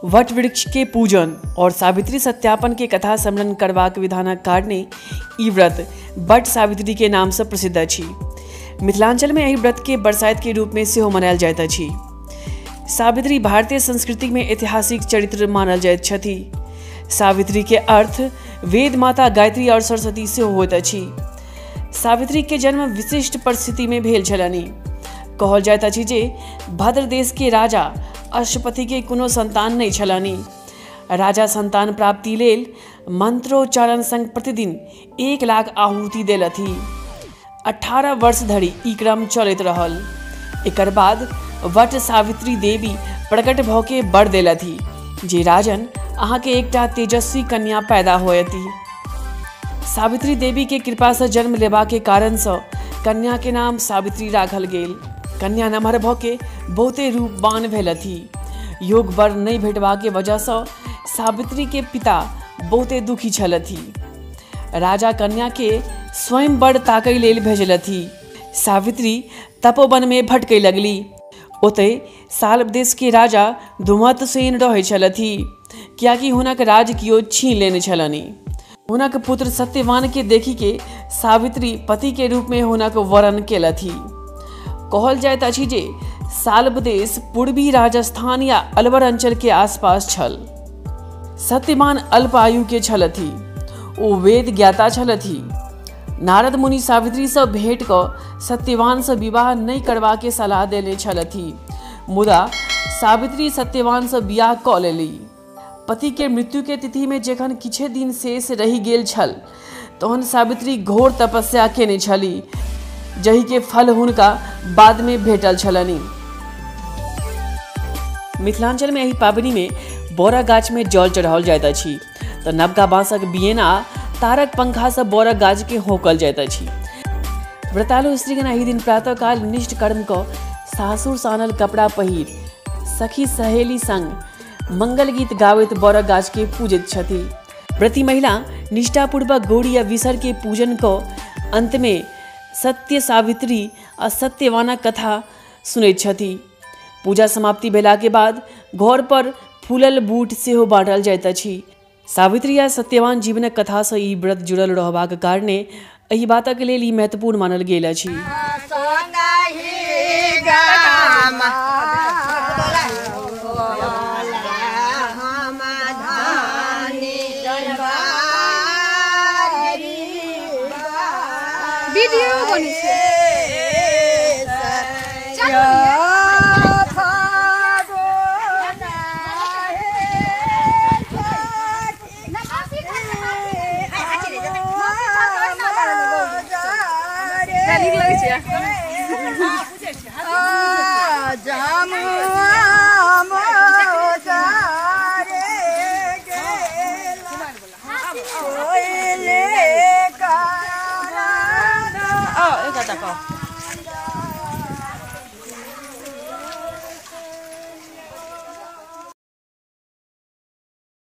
What वृक्ष के पूजन और सावित्री सत्यापन के कथा स्मरण करबाक विधानक कारणे ई व्रत वट सावित्री के नाम सँ प्रसिद्ध अछि। मिथिलांचल में एहि व्रत के बरसाइत के रूप में सेहो मनायल जाइत अछि। सावित्री भारतीय संस्कृति में ऐतिहासिक चरित्र मानल जाइत छथि। सावित्री के अर्थ वेद माता गायत्री और सरस्वती सेहो होइत अछि। सावित्री के जन्म विशिष्ट परिस्थिति में भेल छलनि। कहल जाइत अछि जे भद्र देश के राजा अश्वपति के कोनो संतान नहि छलनि। राजा संतान प्राप्ति लेल मंत्रोच्चारण संग प्रतिदिन 1 लाख आहुति देलथि। 18 वर्ष धरि ई क्रम चलैत रहल। एकर बाद वट सावित्री देवी प्रकट भऽ के वर देलथि जे राजन अहाँके एकटा तेजस्वी कन्या पैदा होयती। सावित्री देवी के कृपा से जन्म लेबा के कारण से कन्या के नाम सावित्री राखल गेल। कन्या नमहर भऽ के बहुते रूपवान भेलथि। योग वर नहि भेटबा के वजह से सावित्री के पिता बहुते दुखी छलथि। राजा कन्या के स्वयं वर ताकै लेल भेजलथि। सावित्री तपोवन में भटकै लगली। ओतय साल्व देश के राजा धुमतसेन रहै छलथि, कियाकि हुनक राज कियो छीन लेने छलनि। हुनक पुत्र सत्यवान के देखी के सावित्री पति के रूप में हुनक वरण केलथि। कहल जाइत अछि जे साल्व देश पूर्वी राजस्थान या अलवर अंचल के आसपास छल। सत्यवान अल्प आयु के छलथि। ओ वेद ज्ञाता छलथि। नारद मुनि सावित्री से भेंट कऽ सत्यवान से विवाह नहि करबा के सलाह देने छलथि, मुदा सावित्री सत्यवान से बियाह कऽ लेली। पति के मृत्यु के तिथि में जखन किछे दिन शेष रहि गेल छल तहन सावित्री घोर तपस्या केने छली, जहि के फल हुनका बाद में भेटल छलनि। मिथिलांचल में एहि पाबनि में बोरा गाछ में जल चढ़ाओल जाइत अछि तऽ नवका बाँसक बियैन आ तारक पंखा से बोरक गाछ के होकल जाइत अछि। व्रतालु स्त्रीगण एहि दिन प्रातःकाल निष्ठ कर्म कऽ सासुर सँ आनल कपड़ा पहिर सखी सहेली संग मंगल गीत गाबैत बोरक गाछ के पूजैत छथि। व्रती महिला निष्ठापूर्वक गौरी या विसर के पूजन कऽ अंत में सत्य सावित्री आ सत्यवानक कथा सुनैत छथि। पूजा समाप्ति भेला के बाद घर पर फूलल बूट सेहो बाँटल जाइत अछि। सावित्री आ सत्यवान जीवनक कथा सँ ई व्रत जुड़ल रहबाक कारणे एहि बातक लेल ई महत्वपूर्ण मानल गेल अछि। वीडियो बनै छै। Oh,